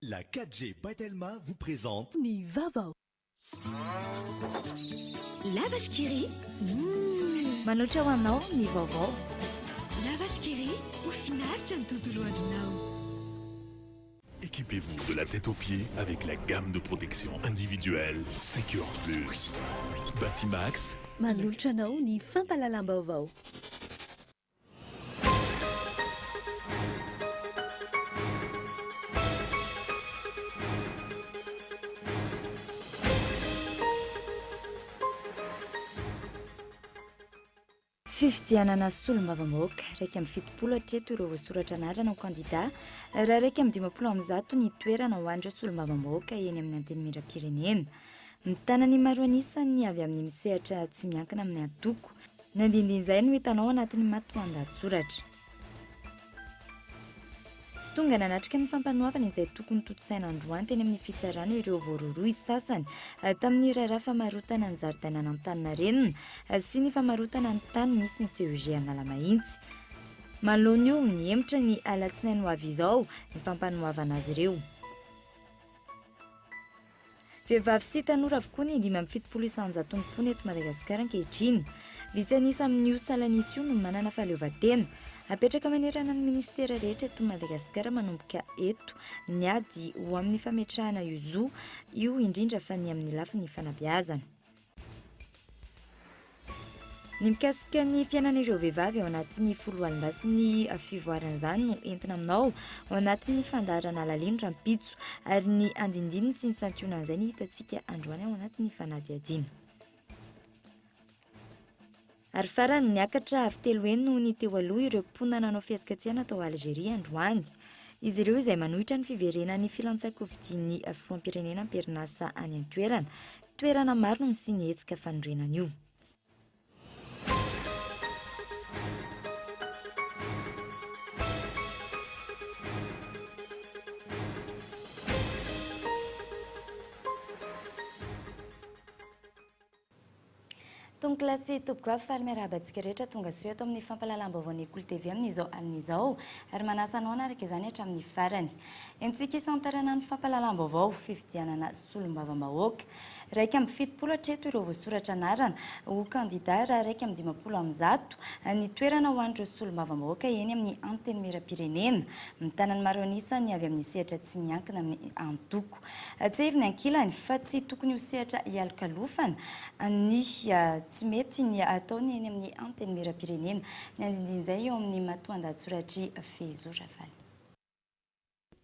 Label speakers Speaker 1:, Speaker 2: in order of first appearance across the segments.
Speaker 1: La 4G by Telma vous présente.
Speaker 2: Ny vaovao.
Speaker 3: La Vache qui rit. Mmh.
Speaker 4: Manoatra ho anao ny vaovao.
Speaker 3: La Vache qui rit, ho finaritra ny tontolo andronao.
Speaker 1: Équipez-vous de la tête aux pieds avec la gamme de protection individuelle Secure Plus. Batimax.
Speaker 2: Manolotra anao ny fampahalalam-baovao.
Speaker 4: Fifidianana solombavambahoaka, 71 hatreto ireo voasoratra anarana ho kandida, raha 151 ny toerana ho an'ireo solombavambahoaka eny amin'ny Antenimierampirenena. Mitana ny maro an'isa ny avy amin'ny misehatra tsy miankina amin'ny antoko. Ny andinindin'izay no hitanao anatin'ny matoandahatsoratra. Tsy tonga nanatrika ny fampanoavana izay tokony tontosaina androany teny amin'ny fitsarana ireo voarohirohy sasany tamin'ny raharaha famarotana ny zaridainan'Antaninarenina sy ny famarotana ny tany misy ny CEG Analamahitsy. Manoloana io, nihemotra ny alatsinainy ho avy izao ny fampanoavana azy ireo. Vehivavy sy tanora avokoa ny 75 isan-jaton'ny mponina eto Madagasikara ankehitriny. Vitsy an'isa amin'io salan'isa io no manana fahaleovantena. Apetraka manerana ny minisitera rehetra eto Madagasikara manomboka eto ny ady ho amin'ny fametrahana io zo io indrindra fa ny amin'ny lafiny fanabeazana. Ny mikasika ny fiainan'ireo vehivavy ao anatin'ny foloalindahy sy ny fivoaran'izany no entina aminao ao anatin'ny fandaharana Alalino rahampitso ary ny andindininy sy ny santionan'izay ny hitantsika androany ao anatin'ny fanadihadiana. Ary farany, niakatra avo telo heny noho ny teo aloha ireo mponina nanao fihetsiketsehana tao Algeria androany. Izy ireo izay manohitra ny fiverenan'ny filantsakofidin'ny filoham-pirenena am-perinasa any an-toerana. Toerana maro no nisian'ny hetsika fanorenana io. Tompokolahy sy tompokovavy, faly miarahaba antsika rehetra tonga soa eto amin'ny fampahalalam-baovaon'ny Kolo TV amin'izao alina izao ary manasa anao hanaraka izany hatramin'ny farany. Entintsika hisantarana ny fampahalalam-baovao, fifidianana solombavambahoaka. 71 hatreto ireo voasoratra anarana ho kandida raha 151 ny toerana ho an'ireo solombavambahoaka eny amin'ny Antenimierampirenena. Mitana ny maro an'isa ny avy amin'ny sehatra tsy miankina amin'ny antoko. Tsiahivina ankilany fa tsy tokony ho sehatra hialokalofana ny tsy mety ny ataony eny amin'ny Antenimierampirenena. Ny andinindin'izay eo amin'ny matoandahatsoratr'i Fehizoro Rafaly.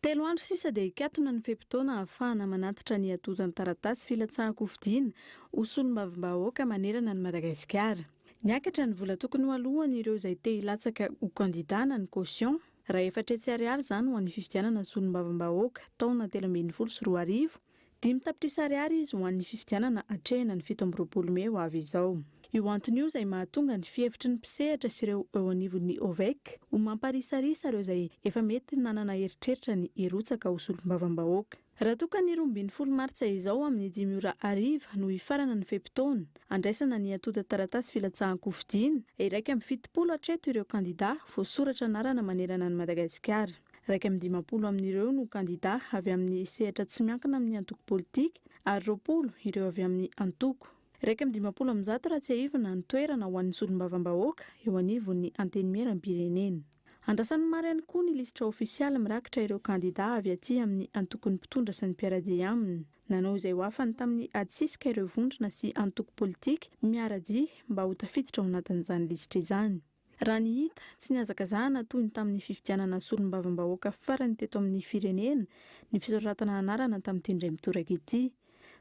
Speaker 5: Telo andro sisa dia hikatona ny fe-potoana ahafahana manatitra ny antontan-taratasy filatsahan-kofidina ho solombavambahoaka manerana an'i Madagasikara. Niakatra ny vola tokony ho aloan'ireo izay te hilatsaka ho kandida na ny caution. Raha 400 ariary izany ho an'ny fifidianana solombavambahoaka taona 2013, dimy tapitrisa ariary izy ho an'ny fifidianana atrehina ny 27 mey ho avy izao. Io antony io izay mahatonga ny fihevitry ny mpisehatra sy ireo eo anivon'ny OVEC ho mamparisarisa ireo izay efa mety nanana eritreritra ny hirotsaka ho solombavambahoaka. Raha toa ka ny 12 martsa izao amin'ny dimy ora hariva no hifarana ny fe-potoana andraisana ny antontan-taratasy filatsahan-kofidina, 71 hatreto ireo kandidà voasoratra anarana manerana an'i Madagasikara. 51 amin'ireo no kandidà avy amin'ny sehatra tsy miankina amin'ny antoko politika ary 20 ireo avy amin'ny antoko. 151 raha tsiahivina ny toerana ho an'ny solombavambahoaka eo anivon'ny Antenimierampirenena. Andrasan'ny maro ihany koa ny lisitra ofisialy mirakitra ireo kandidà avy aty amin'ny antokon'ny mpitondra sy ny mpiara-dia aminy. Nanao izay ho afany tamin'ny adisisika ireo vondrona sy antoko politika miara-dia mba ho tafiditra ao anatin'izany lisitra izany. Raha ny hita, tsy nihazakazahana toy ny tamin'ny fifidianana solombavambahoaka farany teto amin'ny firenena ny fisoratana anarana tamin'ity indray mitoraka ity.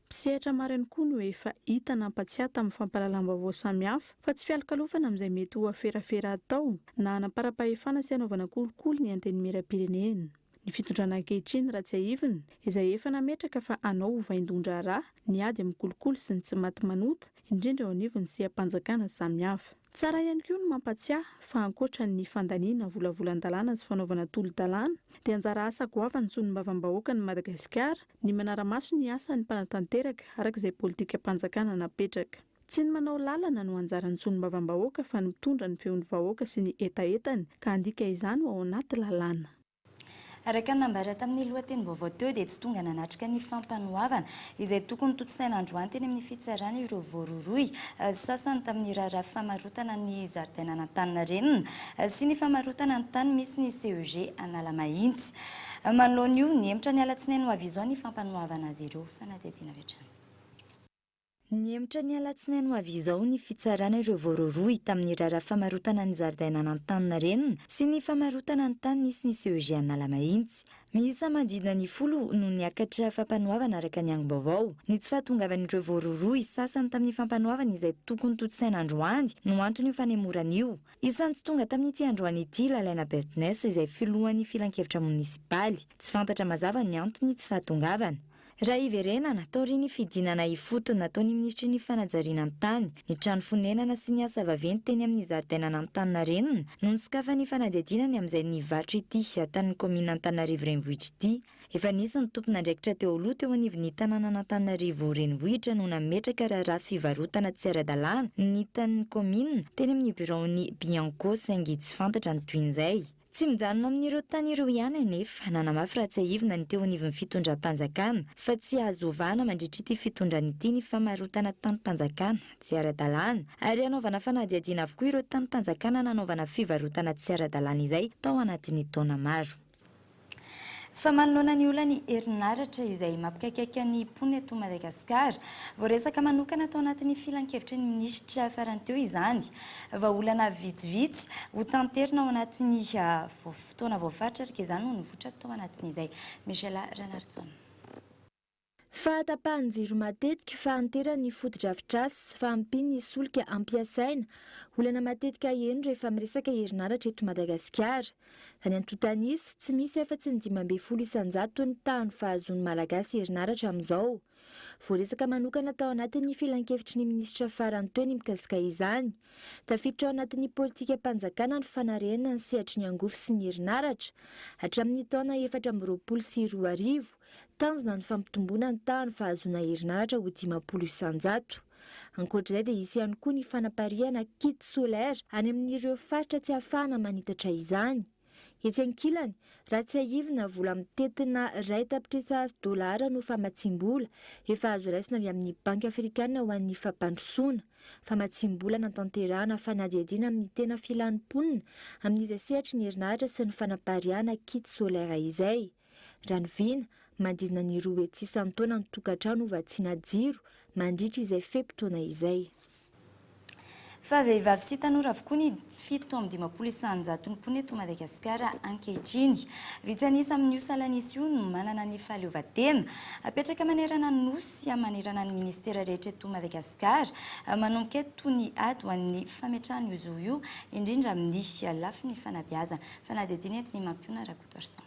Speaker 5: Mpisehatra maro ihany koa no efa hita nampatsiahy tamin'ny fampahalalam-baovao samihafa fa tsy fialokalofana amin'izay mety ho aferafera atao na hanamparam-pahefana sy hanaovana kolikoly ny Antenimierampirenena. Ny fitondrana ankehitriny raha tsiahivina, izay efa nametraka fa hanao ho vaindohan-draharaha ny ady amin'ny kolikoly sy ny tsy maty manota, indrindra eo anivon'ny seha-panjakana samihafa. Tsara ihany koa ny mampatsiahy fa ankoatra ny fandaniana volavolan-dalàna sy fanaovana tolo-dalàna dia anjara asa goavan'ny solombavambahoakan'i Madagasikara ny manara-maso ny asan'ny mpanatanteraka araka izay politikam-panjakana napetraka. Tsy ny manao lalana no anjaran'ny solombavambahoaka fa ny mitondra ny feon'ny vahoaka sy ny hetahetany ka handika izany ho ao anaty lalàna.
Speaker 4: Araka ny nambara tamin'ny lohatenim-baovao teo dia tsy tonga nanatrika ny fampanoavana izay tokony tontosaina androany teny amin'ny fitsarana ireo voarohirohy sasany tamin'ny raharaha famarotana ny zaridainan'Antaninarenina sy ny famarotana ny tany misy ny CEG Analamahitsy. Manoloana io, nihemotra ny alatsinainy ho avy izao ny fampanoavana azy ireo. Fanadihadiana avy hatrany. Nihemotra ny alatsinainy ho avy izao ny fitsarana ireo voarohirohy tamin'ny raharaha famarotana ny zaridainan'Antaninarenina sy ny famarotana ny tany nisy ny CEG Analamahitsy. Miisa manodidina ny 10 no niakatra fampanoavana araka ny angom-baovao. Ny tsy fahatongavan'ireo voarohirohy sasany tamin'ny fampanoavana izay tokony tontosaina androany no anton'io fanemorana io. Isan'ny tsy tonga tamin'ity androany ity Lalaina Berthnès izay filohan'ny filankevitra monisipaly. Tsy fantatra mazava ny antony tsy fahatongavana. Raha hiverenana, taorian'ny fidinana ifotony nataon'ny minisitry ny fanajariana ny tany, ny trano fonenana sy ny asa vaventy teny amin'ny zaridainan'Antaninarenina no nisokafan'ny fanadihadiana ny amin'izay nivarotra ity tanin'ny kaominina Antananarivo Renivohitra ity. Efa nisy ny tompon'andraikitra teo aloha teo anivon'ny tanànan'Antananarivo Renivohitra no nametraka raharaha fivarotana tsy ara-dalàna ny tanin'ny kaominina teny amin'ny biraon'ny Bianco saingy tsy fantatra ny tohin'izay. Tsy mijanona amin'ireo tany ireo ihany anefa, nanamafy raha tsiahivina ny teo anivon'ny fitondram-panjakana fa tsy azo ovana mandritra ity fitondrana ity ny famarotana tanim-panjakana tsy ara-dalàna ary hanaovana fanadihadiana avokoa ireo tanim-panjakana nanaovana fivarotana tsy ara-dalàna izay tao anatin'ny taona maro. Fa manoloana ny olan'ny herinaratra izay mampikaikaika ny mponina eto Madagasikara, voaresaka manokana tao anatin'ny filankevitry ny minisitra farany teo izany. Vahaolana vitsivitsy ho tanterina ao anatin'ny fotoana voafaritra araka izany no nivoitra tao anatin'izay. Michela Ranarison.
Speaker 6: Fahatapahan-jiro matetika, fahanteran'ny fotodrafitrasa, fahampian'ny solika ampiasaina, olana matetika heno rehefa miresaka herinaratra eto Madagasikara. Raha ny antontan'isa, tsy misy afa-tsy ny 15 isan-jaton'ny tahan'ny fahazoan'ny Malagasy herinaratra amin'izao. Voaresaka manokana tao anatin'ny filankevitry ny minisitra farany teo ny mikasika izany. Tafiditra ao anatin'ny politikam-panjakana ny fanarenana ny sehatry ny angovo sy ny herinaratra hatramin'ny taona 2024. Tanjona ny fampitomboana ny tahan'ny fahazoana herinaratra ho 50%. Ankoatra izay dia hisy ihany koa ny fanapariahana kit solaire any amin'ireo faritra tsy ahafahana manitatra izany. Etsy ankilany, raha tsiahivina, vola mitentina 1 tapitrisa dolara no famatsiam-bola efa azo raisina avy amin'ny Banky Afrikanina ho an'ny fampandrosoana. Famatsiam-bola nantanterahana fanadihadiana amin'ny tena filan'ny mponina amin'izay sehatry ny herinaratra sy ny fanapariahana kit solaire izay. Raha ny vina, manodidina ny 2 hetsy isan-taona ny tokantrano hovatsiana jiro mandritra izay fe-potoana izay.
Speaker 4: Fa vehivavy sy tanora avokoa ny 57% mponina eto Madagasikara ankehitriny. Vitsy an'isa amin'io salan'isa io no manana ny fahaleovantena. Apetraka manerana ny nosy, manerana ny ministera rehetra eto Madagasikara. Manomboka eto ny ady ho an'ny fametrahana io zo io, indrindra amin'ny lafiny fanabeazana. Fanadihadiana entin'i Mampiona Rakotoarison.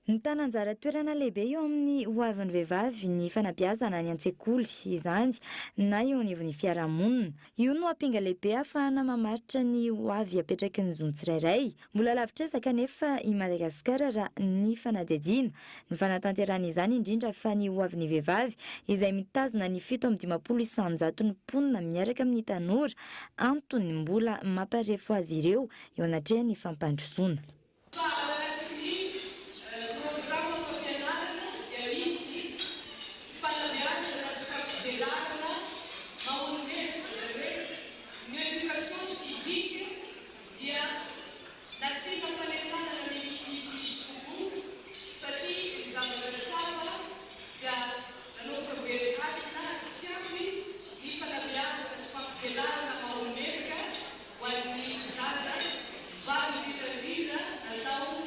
Speaker 4: Mitana anjara toerana lehibe eo amin'ny hoavin'ny vehivavy ny fanabeazana any an-tsekoly izany na eo anivon'ny fiarahamonina. Io no ampinga lehibe ahafahana mamaritra ny hoavy apetraky ny zony tsirairay. Mbola lavitra ezaka anefa i Madagasikara raha ny fanadihadiana. Ny fanatanterahana izany indrindra fa ny hoavin'ny vehivavy izay mitazona ny 57% ny mponina miaraka amin'ny tanora, antony mbola mamparefo azy ireo eo anatrehan'ny fampandrosoana.
Speaker 7: Fa ao anatin'ny programa fampianarana dia misy ny fanabeazana sy fampivelarana maha-olombelona, izany hoe ny éducation civique dia nasiana fanentanana misimisy kokoa satria ny zavatra tsapa dia nanomboka very hasina tsy ampy ny fanabeazana sy fampivelarana maha-olombelona ho an'ny zaza vavy indrindra indrindra natao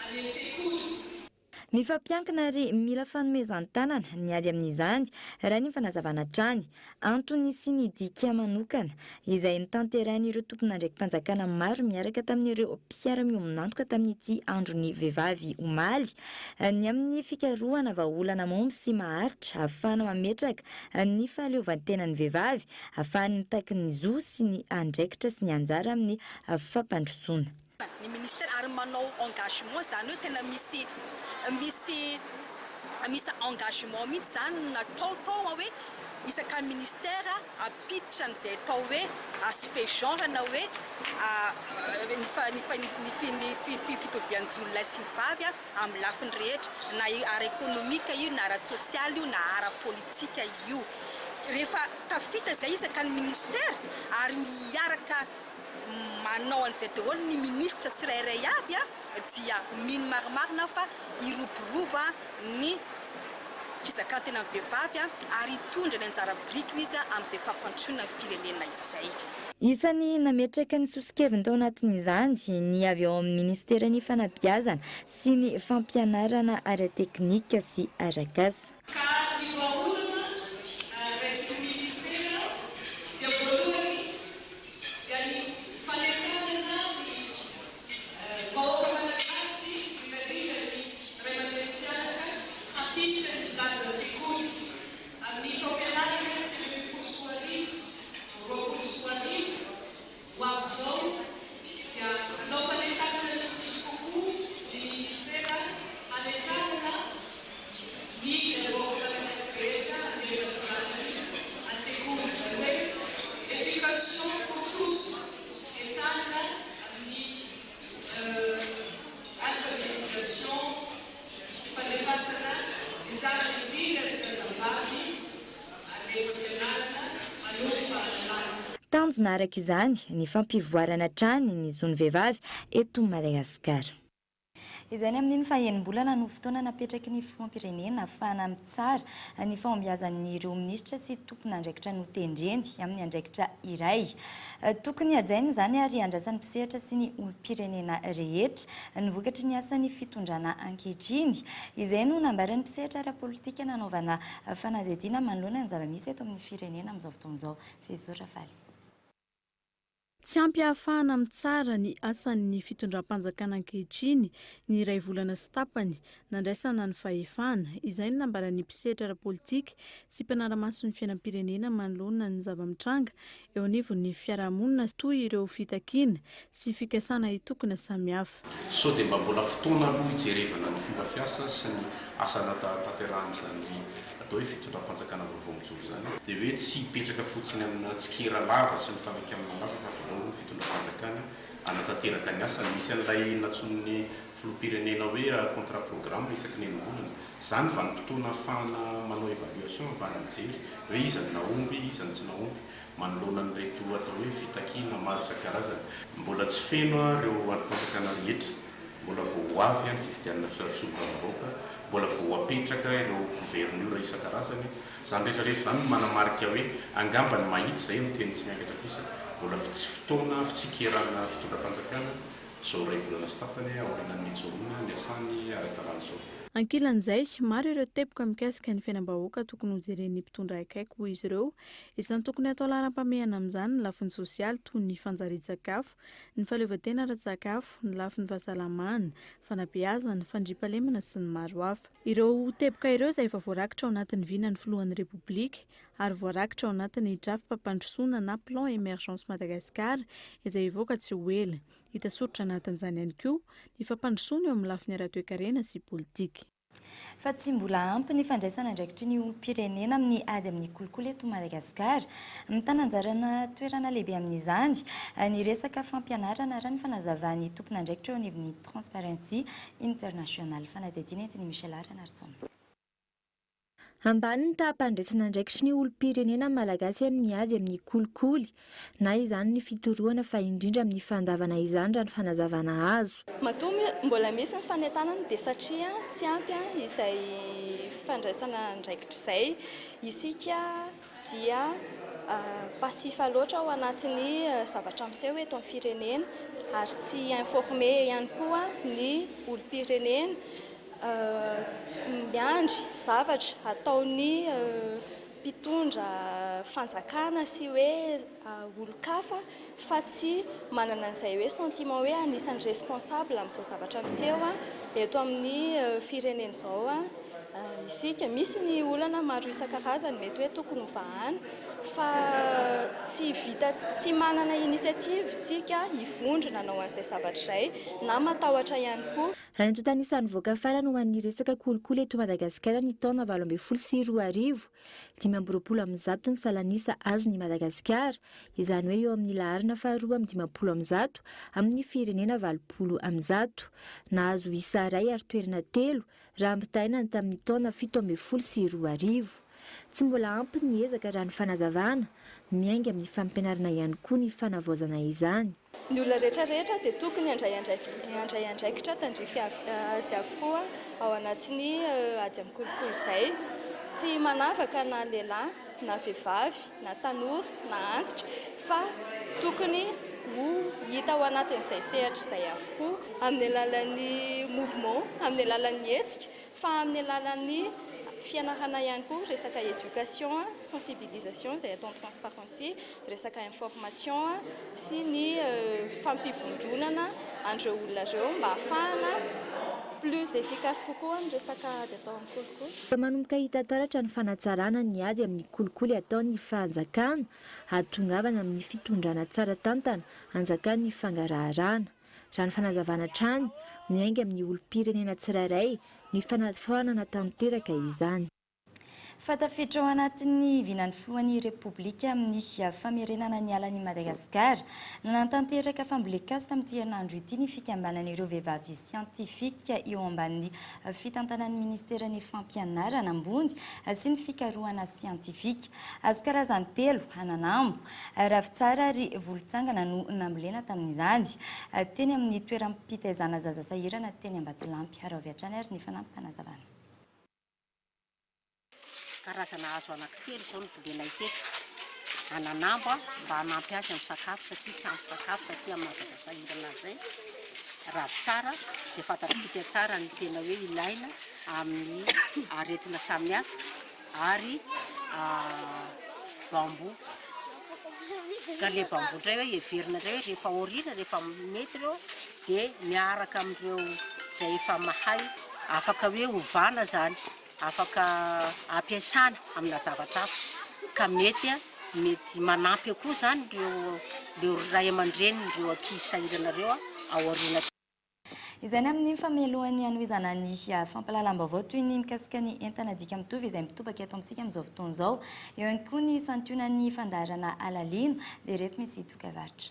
Speaker 7: any an-tsekoly.
Speaker 4: Mifampiankina ary mila fanomezan-tanana ny ady amin'izany, raha ny fanazavana hatrany. Antony sy ny dika manokana izay notanterahin'ireo tompon'andraiki-panjakana maro miaraka tamin'ireo mpiara-miombon'antoka tamin'ity andron'ny vehivavy omaly ny amin'ny fikarohana vahaolana mahomby sy maharitra ahafahana mametraka ny fahaleovantenan'ny vehivavy ahafahany mitaky ny zo sy ny andraikitra sy ny anjara amin'ny fampandrosoana.
Speaker 8: Ny ministère ary manao engagement zany hoe tena misy engagement mihitsy zany natao tao hoe. isaka ministère hampiditra an'izay atao hoe aspect genre na hoe ny fitovian-jo lahy sy ny vavy amin'ny lafiny rehetra, na ara-ekonomika io, na ara-tsosialy io, na ara-politika io. Rehefa tafita izay isaka ny ministera ary miaraka manao an'izay daholo ny minisitra tsirairay avy dia mino marimarina aho fa hiroborobo ny fizakan-tenan'ny vehivavy ary hitondra ny anjara birikiny izy amin'izay fampandrosoana ny firenena izay.
Speaker 4: Isan'ny nametraka ny soso-keviny tao anatin'izany ny avy ao amin'ny ministeran'ny fanabeazana sy ny fampianarana ara-teknika sy arak'asa.
Speaker 7: Ka ny vahaolana raisin'ny minisitera dia voalohany dia ny fanentanana ny vahoaka malagasy, indrindra indrindra ny ray aman-dreny mpianaka, hampiditra ny zaza an-tsekoly amin'ny taom-pianarana 2019 2020 ho avy izao, dia hanao fanentanana misimisy kokoa ny minisitera hanentanana ny vahoaka malagasy rehetra handefa ny zanany an-tsekoly, izany hoe éducation pour tous, entanina amin'ny alphabétisation, fandefasana ny zaza, indrindra ny zazavavy, alefa am-pianarana manohy fahalalana.
Speaker 4: Tanjona araka izany ny fampivoarana hatrany ny zon'ny vehivavy eto Madagasikara. Izay ny amin'iny fa enim-bolana no fotoana napetraky ny filoham-pirenena ahafahana mitsara ny fahombiazan'ireo minisitra sy tompon'andraikitra notendreny amin'ny andraikitra iray. Tokony hajaina izany ary andrasan'ny mpisehatra sy ny olom-pirenena rehetra ny vokatry ny asan'ny fitondrana ankehitriny. Izay no nambaran'ny mpisehatra ara-politika nanaovana fanadihadiana manoloana ny zava-misy eto amin'ny firenena amin'izao fotoana izao. Fehizoa Rafaly.
Speaker 5: Tsy ampy ahafahana mitsara ny asan'ny fitondram-panjakana ankehitriny ny iray volana sy tapany nandraisana ny fahefana. Izay no nambaran'ny mpisehatra ara-politika sy mpanara-maso ny fiainam-pirenena manoloana ny zava-mitranga eo anivon'ny fiarahamonina toy ireo fitakiana sy fikasana hitokona samihafa.
Speaker 9: Sao dia mba mbola fotoana aloha hijerevana ny fomba fiasa sy ny asa natanterahan'izany atao hoe fitondram-panjakana vaovao mijoro izany. Dia hoe tsy hipetraka fotsiny amina tsikera lava sy ny fanakianana lava fa voalohany ny fitondram-panjakana hanatanteraka ny asany. Misy an'ilay nantsoin'ny filoham-pirenena hoe contrat programme isaky ny enim-bolana. Izany vanim-potoana ahafahana manao évaluation, ahafahana mijery hoe iza no nahomby, iza no tsy nahomby. manoloana an'ireto atao hoe fitakiana maro isan-karazany. Mbola tsy feno ireo andrim-panjakana rehetra, mbola vao ho avy ny fifidianana solombavambahoaka, mbola vao ho apetraka ireo governora isan-karazany. Izany rehetra rehetra izany no manamarika hoe angamba ny mahitsy izay amin'ny teny tsy miangatra kosa mbola tsy fotoana fitsikerana fitondram-panjakana izao iray volana sy tapany aorianan'ny nijoroana niasany ara-dalàna izao.
Speaker 5: Ankilan'izay, maro ireo teboka mikasika ny fiainam-bahoaka tokony hojeren'ny mpitondra akaiky, hoy izy ireo, Isan'ny tokony hatao laharam-pahamehana amin'izany ny lafiny sosialy toy ny fanjarian-tsakafo, ny fahaleovantena ara-tsakafo, ny lafiny fahasalamana, fanabeazana, fandriampahalemana sy ny maro hafa. Ireo teboka ireo izay efa voarakitra ao anatin'ny vinan'ny filohan'ny Repoblika ary voarakitra ao anatin'ny drafi-pampandrosoana na Plan Emergence Madagascar izay hivoaka tsy ho ela. Hita soritra anatin'izany ihany koa ny fampandrosoana eo amin'ny lafiny ara-toekarena sy politika.
Speaker 4: Fa tsy mbola ampy ny fandraisana andraikitry ny olom-pirenena amin'ny ady amin'ny kolikoly eto Madagasikara. Mitana anjarana toerana lehibe amin'izany ny resaka fampianarana raha ny fanazavan'ny tompon'andraikitra eo anivon'ny Transparency International. Fanadihadiana entin'i Michel Ranarintson.
Speaker 6: Ambany ny taham-pandraisana andraikitry ny olom-pirenena malagasy amin'ny ady amin'ny kolikoly, na izany ny fitorohana fa indrindra amin'ny fandavana izany raha ny fanazavana azo.
Speaker 10: Matoa mbola misy ny fanentanana dia satria tsy ampy izay fandraisana andraikitra izay. Isika dia passif loatra ao anatin'ny zavatra miseho eto amin'ny firenena ary tsy informé ihany koa ny olom-pirenena. Miandry zavatra ataon'ny mpitondra fanjakana sy hoe olon-kafa fa tsy manana an'izay hoe sentiment hoe anisan'ny responsable amin'izao zavatra miseho eto amin'ny firenena izao. isika. Misy ny olana maro isan-karazany mety hoe tokony hovahana fa tsy vita, tsy manana initiative isika hivondrona hanao an'izay zavatra izay na matahotra ihany koa.
Speaker 6: Raha ny antontan'isa nivoaka farany ho an'ny resaka kolikoly eto Madagasikara ny taona 2018, 125 ny salan'isa azon'i Madagasikara, izany hoe eo amin'ny laharana faharoa amby 150 amin'ny firenena 180. Nahazo isa iray ary toerana telo raha ampitahaina ny tamin'ny taona 2017. Tsy mbola ampy ny ezaka raha ny fanazavana, miainga amin'ny fampianarana ihany koa ny fanavaozana izany.
Speaker 10: Ny olona rehetra rehetra dia tokony handray handray andraikitra tandrify azy avokoa ao anatin'ny ady amin'ny kolikoly izay. Tsy manavaka na lehilahy na vehivavy na tanora na antitra fa tokony ho hita ao anatin'izay sehatra izay avokoa amin'ny alalan'ny mouvement, amin'ny alalan'ny hetsika fa amin'ny alalan'ny fianarana ihany koa, resaka éducation, sensibilisation izay ataon'ny Transparency. resaka information sy ny fampivondronana an'ireo olona ireo mba hahafahana plus efficace kokoa ny resaka ady atao amin'ny kolikoly.
Speaker 6: Efa manomboka hita taratra ny fanatsarana ny ady amin'ny kolikoly ataon'ny fanjakana hahatongavana amin'ny fitondrana tsara tantana hanjakan'ny fangaraharana. Raha ny fanazavana hatrany, miainga amin'ny olom-pirenena tsirairay ny fanafoanana tanteraka izany.
Speaker 4: Fa tafiditra ao anatin'ny vinan'ny filohan'ny Repoblika amin'ny famerenana ny alan'i Madagasikara. Nanatanteraka fambolen-kazo tamin'ity herinandro ity ny fikambanan'ireo vehivavy siantifika eo ambanin'ny fitantanan'ny minisiteran'ny Fampianarana ambony sy ny fikarohana siantifika. Hazo karazany telo, ananambo, ravintsara ary volotsangana no nambolena tamin'izany teny amin'ny toeram-pitaizana zaza sahirana teny Ambatolampy. Araho avy hatrany ary ny fanampim-panazavana.
Speaker 11: Karazana hazo anankitelo izao no volenay teto. Ananambo mba hanampy azy amin'ny sakafo satria tsy ampy sakafo satria amin'ny maha zaza sahirana azy izay. Ravintsara izay fantatsika tsara ny tena hoe ilaina amin'ny aretina samihafa ary bambou. Ka ilay bambou indray hoe heverina indray hoe rehefa aoriana rehefa mety ireo dia miaraka amin'ireo izay efa mahay afaka hoe ovana izany, afaka ampiasana amina zavatra hafa ka mety mety manampy eo koa izany ireo ireo ray aman-drenin'ireo ankizy sahirana ireo ao aoriana.
Speaker 4: Izay ny amin'ny famelohan'ny hanohizana ny fampahalalam-baovao toy ny mikasika ny entana dika mitovy izay mitobaka eto amintsika amin'izao fotoana izao. Eo ihany koa ny santionan'ny fandaharana Alalino dia ireto misy dokavarotra.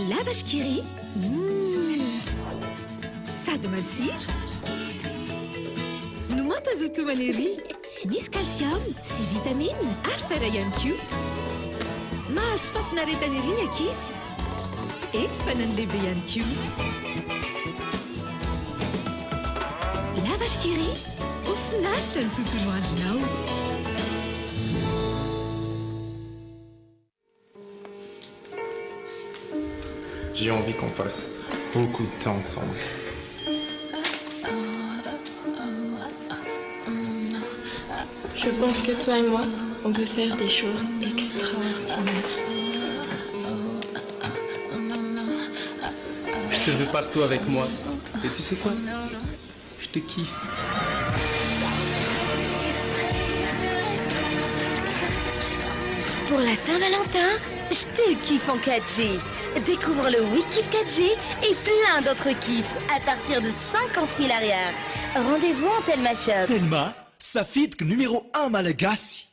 Speaker 3: La vache qui rit Mmh Sady matsiro no mampazoto homana ery. Misy calcium sy vitamine ary fer ihany koa. Mahazo fahafinaretana ery ny ankizy. Eny fa na ny lehibe ihany koa. La vache qui rit, ho finaritra ny tontolo andronao.
Speaker 12: J'ai envie qu'on passe beaucoup de temps ensemble.
Speaker 13: Je pense que toi et moi, on peut faire des choses extraordinaires.
Speaker 12: Je te veux partout avec moi. Et tu sais quoi Je te kiffe.
Speaker 3: Pour la Saint-Valentin, je te kiffe en 4G. Découvre le WeKiff 4G et plein d'autres kiffs à partir de 50 000 arrières. Rendez-vous en Telma Shop.
Speaker 14: Telma, safidiko numéro 1 malagasy.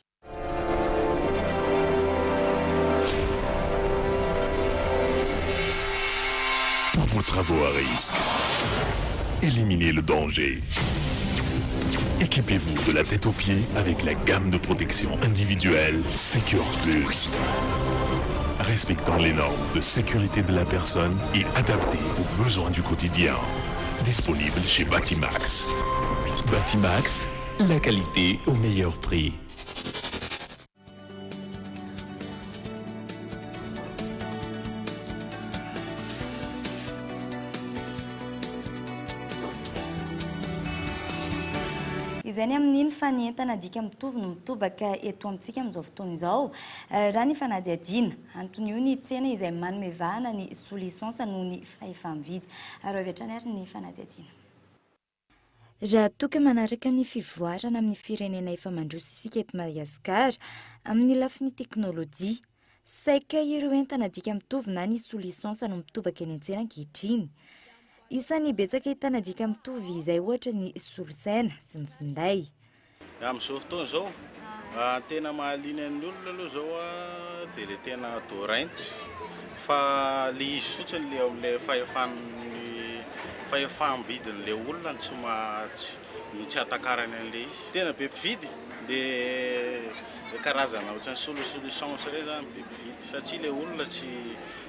Speaker 1: Pour vos travaux à risque, éliminez le danger. Équipez-vous de la tête aux pieds avec la gamme de protection individuelle Secure Plus. Respectant les normes de sécurité de la personne et adaptée aux besoins du quotidien. Disponible chez Batimax. Batimax, la qualité au meilleur prix.
Speaker 4: Izay ny amin'iny fa ny entana dika mitovy no mitobaka eto amintsika amin'izao fotoana izao, raha ny fanadihadiana. Anton'io ny tsena izay manome vahana ny sous-licence noho ny fahefa-mividy. Araho avy hatrany ary ny fanadihadiana. Raha toa ka manaraka ny fivoarana amin'ny firenena efa mandroso isika eto Madagasikara amin'ny lafiny teknolojia. Saika ireo entana dika mitovy na ny sous-licence no mitobaka eny an-tsena ankehitriny. Isan'ny betsaka ahitana dika mitovy izay ohatra ny solosaina sy ny finday.
Speaker 15: Amin'izao fotoana izao, ny tena mahaliana ny olona aloha izao dia ilay tena Dorint fa ilay izy fotsiny ilay ao amin'ilay fahefan'ny fahefam-bidin'ilay olona no tsy maha no tsy ahatakarany an'ilay izy. Tena be mpividy ilay karazana ohatran'ny solution ireny izany be mpividy satria ilay olona tsy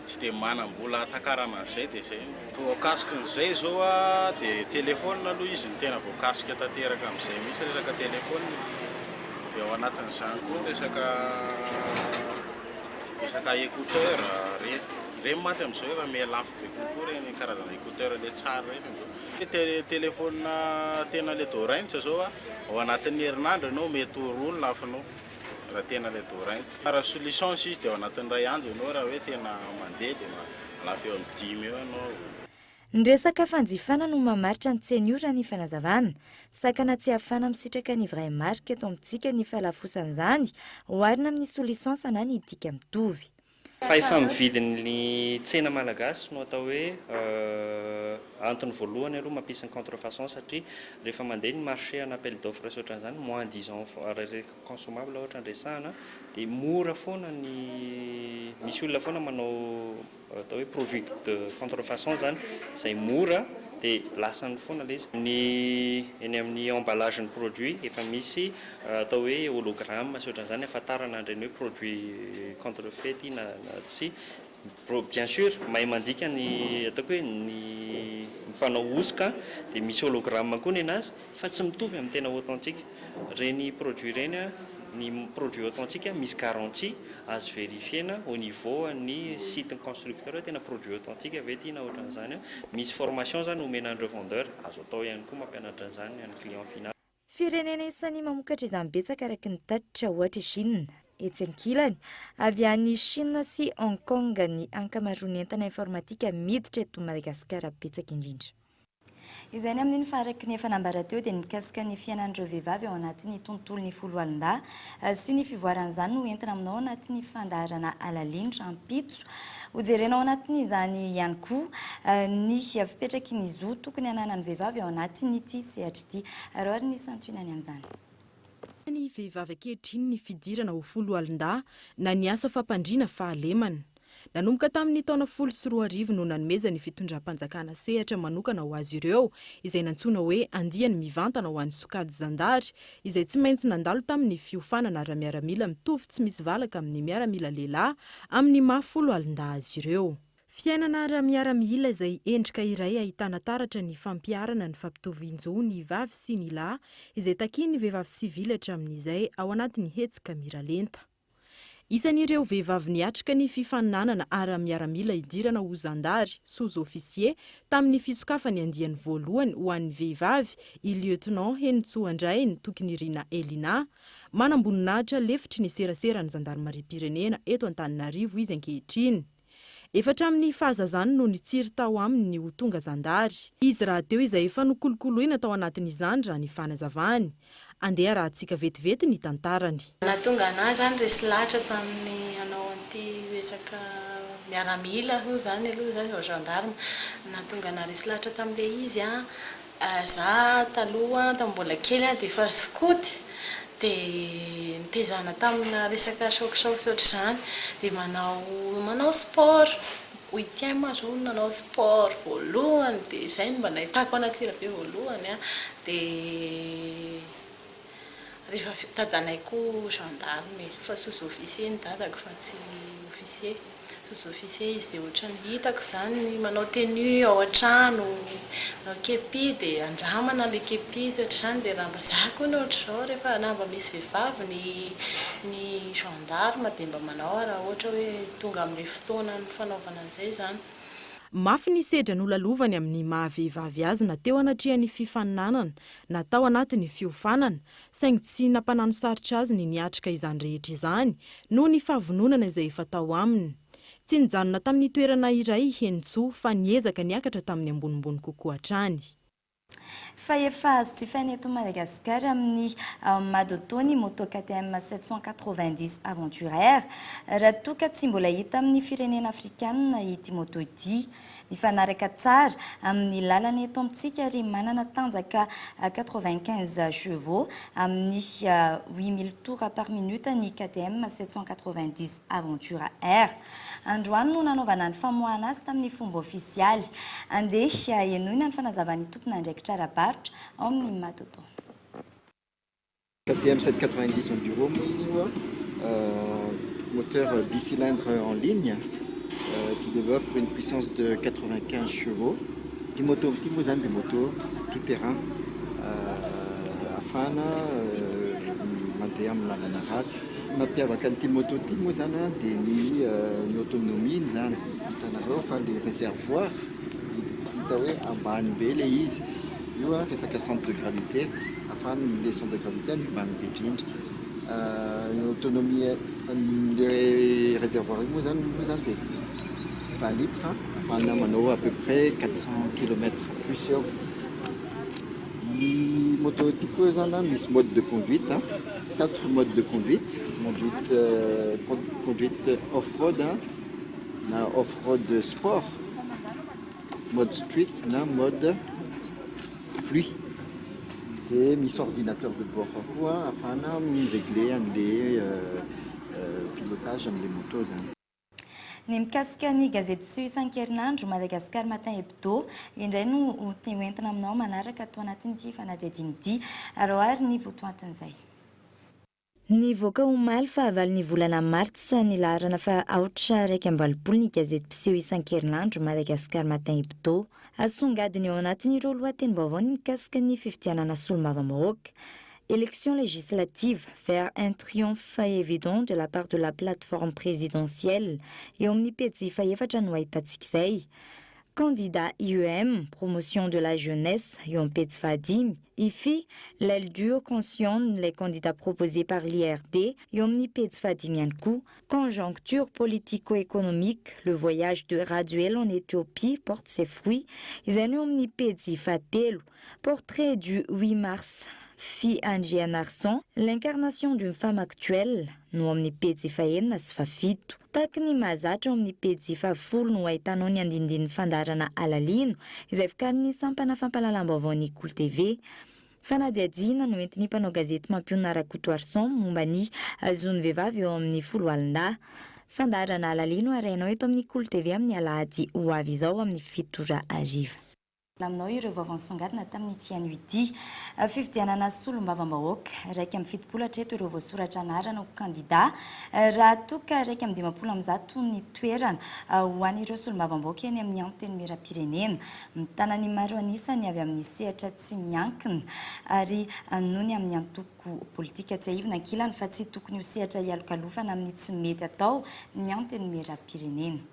Speaker 15: Tsy dia manam-bola hahatakarana an'izay dia izay no. Voakasikin'izay izao dia telephone aloha izy no tena voakasika tanteraka amin'izay mihitsy resaka telephone. Dia ao anatin'izany koa ny resaka resaka écouteur ireny. Ireny mantsy amin'izao efa miha lafo be kokoa ireny karazana écouteur ilay tsara ireny amin'izao. Telephone tena ilay Dorint izao ao anatin'ny herinandro ianao mety ho roa ny lafinao. Raha tena ilay Dorint. Raha sous licence izy dia ao anatin'ny iray andro ianao raha hoe tena mandeha dia malafo eo amin'ny dimy eo ianao.
Speaker 4: Ny resaka fanjifana no mamaritra ny tsena io raha ny fanazavana. Sakana tsy ahafahana misitraka ny vraie marque eto amintsika ny fahalafosan'izany oharina amin'ny sous licence na ny dika mitovy.
Speaker 16: Fahefa-mividin'ny tsena malagasy no atao hoe antony voalohany aloha mampisy ny contrefaçon satria rehefa mandeha ny marché en appel d'offre sy ohatran'izany moins disant raha consommable ohatra no resahana dia mora foana ny misy olona foana manao atao hoe produit de contrefaçon izany izay mora dia lasany foana ilay izy. Ny eny amin'ny emballage ny produit efa misy atao hoe hologramme sy ohatran'izany ahafantarana an'ireny hoe produit contrefait ity na tsia. Bien sûr mahay mandika ny ataoko hoe ny mpanao hosoka dia misy hologramme koa nenazy fa tsy mitovy amin'ny tena authentique. Ireny produit ireny ny produit authentique misy garantie azo verifier-na au niveau an'ny site-n'ny constructeur hoe tena produit authentique ve ity na ohatran'izany. Misy formation izany omena an'ireo vendeur, azo atao ihany koa mampianatra an'izany an'ny client final.
Speaker 4: Firenena isan'ny mamokatra izany betsaka araka ny tatitra ohatra i Chine. Etsy ankilany, avy any Chine sy Hong Kong ny ankamaroan'ny entana informatika miditra eto Madagasikara betsaka indrindra. Izay ny amin'iny fa araka ny efa nambara teo dia ny mikasika ny fiainan'ireo vehivavy ao anatin'ny tontolon'ny foloalindahy sy ny fivoaran'izany no entina aminao anatin'ny fandaharana Alalino rahampitso. Hojerena ao anatin'izany ihany koa ny fipetraky ny zo tokony hananan'ny vehivavy ao anatin'ity sehatra ity. Araho ary ny santionany amin'izany.
Speaker 17: Ny vehivavy ankehitriny ny fidirana ho foloalindahy na ny asa fampandriana fahalemana. Nanomboka tamin'ny taona 2010 no nanomezan'ny fitondram-panjakana sehatra manokana ho azy ireo, izay nantsoina hoe andiany mivantana ho an'ny sokajy zandary, izay tsy maintsy nandalo tamin'ny fiofanana ara-miaramila mitovy tsy misy valaka amin'ny miaramila lehilahy amin'ny maha foloalindahy azy ireo. Fiainana ara-miaramila izay endrika iray ahitana taratra ny fampiharana ny fampitovian-jo ny vavy sy ny lahy izay takian'ny vehivavy sivily hatramin'izay ao anatin'ny hetsika miralenta. Isan'ireo vehivavy niatrika ny fifaninanana ara-miaramila hidirana ho zandary, sous-officier, tamin'ny fisokafan'ny andiany voalohany ho an'ny vehivavy i Lieutenant Henintsoandrainy Tokinirina Elinah. Manamboninahitra lefitry ny seraseran'ny zandarimariam-pirenena eto Antananarivo izy ankehitriny. Efa hatramin'ny fahazazany no nitsiry tao aminy ny ho tonga zandary. Izy rahateo izay efa nokolokoloina tao anatin'izany raha ny fanazavany. Andeha arahantsika vetivety ny tantarany.
Speaker 18: Nahatonga anah zany resy lahatra tamin'ny hanao an'ity resaka miaramila hono zany aloha zany vao gendarme. Nahatonga anah resy lahatra tamin'ilay izy an, za taloha tamin'ny mbola kely an dia efa skoto dia nitezana tamina resaka choc choc sy ohatr'izany dia manao manao sport, huitième aho zao no nanao sport voalohany dia izay no mba nahitako an'Antsirabe voalohany an, dia rehefa avy eo dadanay koa gendarme e, fa sous officier ny dadako fa tsy officier. Sous officier izy dia ohatran'ny hitako izany ny manao tenue ao an-trano, manao kepi dia andramana ilay kepi sy ohatr'izany dia raha mba za koa no ohatr'izao rehefa na mba misy vehivavy ny ny gendarme dia mba manao aho raha ohatra hoe tonga amin'ilay fotoana fanaovana an'izay izany.
Speaker 17: Mafy ny sedra nolalovany amin'ny maha vehivavy azy na teo anatrehan'ny fifaninanana na tao anatin'ny fiofanana, saingy tsy nampanano sarotra azy ny niatrika izany rehetra izany noho ny fahavononana izay efa tao aminy. Tsy nijanona tamin'ny toerana iray i Henintsoa fa niezaka niakatra tamin'ny ambonimbony kokoa hatrany.
Speaker 4: Fa efa azo jifaina eto Madagasikara amin'ny Madoto ny moto KTM 790 Aventure R, raha toa ka tsy mbola hita amin'ny firenena afrikanina ity moto ity. Mifanaraka tsara amin'ny lalana eto amintsika ary manana tanjaka 95 chevaux amin'ny 8000 tours par minute ny KTM 790 Aventure R. Androany no nanaovana ny famoahana azy tamin'ny fomba ofisialy. Andeha henoina ny fanazavan'ny tompon'andraikitra ara-barotra ao amin'ny Matoto.
Speaker 19: KTM 790 Enduro moa izy io, moteur bicylindre en ligne qui développe une puissance de 95 chevaux. Ity moto ity moa izany dia moto tout terrain ahafahana mandeha amin'ny lalana ratsy. Mampiavaka an'ity moto ity moa izany dia ny ny autonomie-ny izany. Hitanareo fa ilay réservoir hita hoe ambany be ilay izy. Io resaka centre de gravité, ahafahany ilay centre de gravité any ambany be indrindra. Ny autonomie an'ilay réservoir io moa izany moa izany dia 20 litres ahafahana manao à peu près 400 kilomètres plus eo. Ny moto ity koa izany misy mode de conduite. Quatre modes de conduite, conduite conduite off-road na off-road sport, mode street na mode pluie. Dia misy ordinateur de bord koa ahafahana mi-regler an'le pilotage an'le moto zany.
Speaker 4: Ny mikasika ny gazety mpiseho isan-kerinandro, Madagascar Matin Hebdo, indray no ho entina aminao manaraka ato anatin'ity fanadihadiana ity. Araho àry ny votoatin'izay. Nivoaka omaly fahavalon'ny volana martsa ny laharana faha aotra 81 ny gazety mpiseho isan-kerinandro Madagascar Matin Hebdo. Asongadina eo anatin'ireo lohatenim-baovao ny mikasika ny fifidianana solombavambahoaka. Élections législatives, vers un triomphe évident de la part de la plateforme présidentielle. Eo amin'ny pejy fahefatra no ahitantsika izay. Candidat IEM, promotion de la jeunesse, eo amin'ny pejy fahadimy. IFI, l'aile dure cautionne les candidats proposés par l'IRD, eo amin'ny pejy fahadimy ihany koa. Conjoncture politico-économique, le voyage de Rajoel en Éthiopie porte ses fruits, izay no eo amin'ny pejy fahatelo. Portrait du 8 mars, Fy Andrianarison, l'incarnation d'une femme actuelle, no ao amin'ny pejy fahenina sy fahafito. Tahaky ny mahazatra ao amin'ny pejy fahafolo no ahitanao ny andinindin'ny fandaharana Alalino, izay vokarin'ny sampana fampahalalam-baovaon'ny Kolo TV. Fanadihadiana no entin'ny mpanao gazety Mampionona Rakotoarison momba ny zon'ny vehivavy eo amin'ny foloalindahy. Fandaharana Alalino arahinao eto amin'ny Kolo TV amin'ny alahady ho avy izao amin'ny 7 ora hariva. Aminao ireo vaovao nisongadina tamin'ity anio ity. Fifidianana solombavambahoaka, 71 hatreto ireo voasoratra anarana ho kandida, raha toa ka 151 ny toerana ho an'ireo solombavambahoaka eny amin'ny Antenimierampirenena. Mitana ny maro an'isa ny avy amin'ny sehatra tsy miankina ary noho ny amin'ny antoko politika. Tsiahivina ankilany fa tsy tokony ho sehatra hialokalofana amin'ny tsy mety atao ny Antenimierampirenena.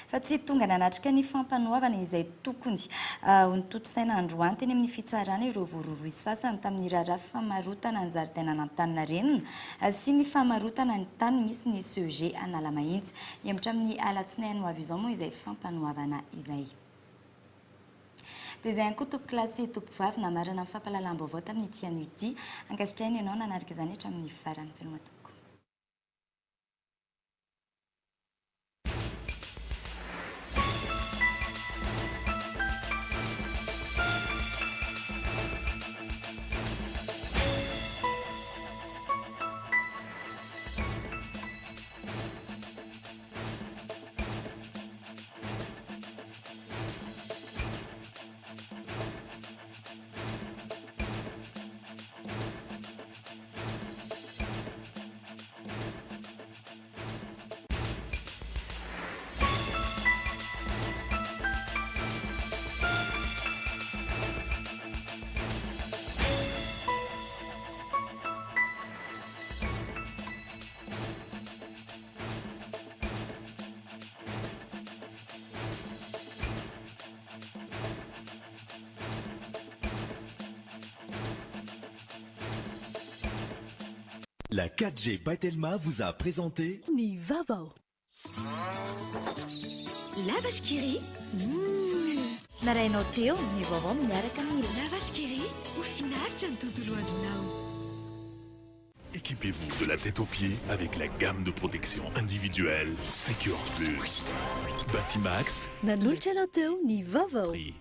Speaker 4: Fa tsy tonga nanatrika ny fampanoavana izay tokony ho notontosaina androany teny amin'ny fitsarana ireo voarohirohy sasany tamin'ny raharaha famarotana ny zaridainan'Antaninarenina sy ny famarotana ny tany misy ny CEG Analamahitsy. Hihemotra amin'ny alatsinainy ho avy izao moa izay fampanoavana izay. Dia izay ihany koa tompokolahy sy tompokovavy namarana ny fampahalalam-baovao tamin'ity anio ity. Ankasitrahina ianao nanaraka izany hatramin'ny farany. Veloma tompoko.
Speaker 14: La 4G by Telma vous a présenté
Speaker 2: Ny vaovao.
Speaker 3: La Vache qui rit.
Speaker 4: Narahinao teo ny vaovao miaraka amin'ny
Speaker 3: La Vache qui rit. Ho finaritra ny tontolo andronao.
Speaker 1: Équipez-vous de la tête aux pieds avec la gamme de protection individuelle Secure Plus. Batimax.
Speaker 2: Nanolotra anao teo ny vaovao.
Speaker 1: Prix.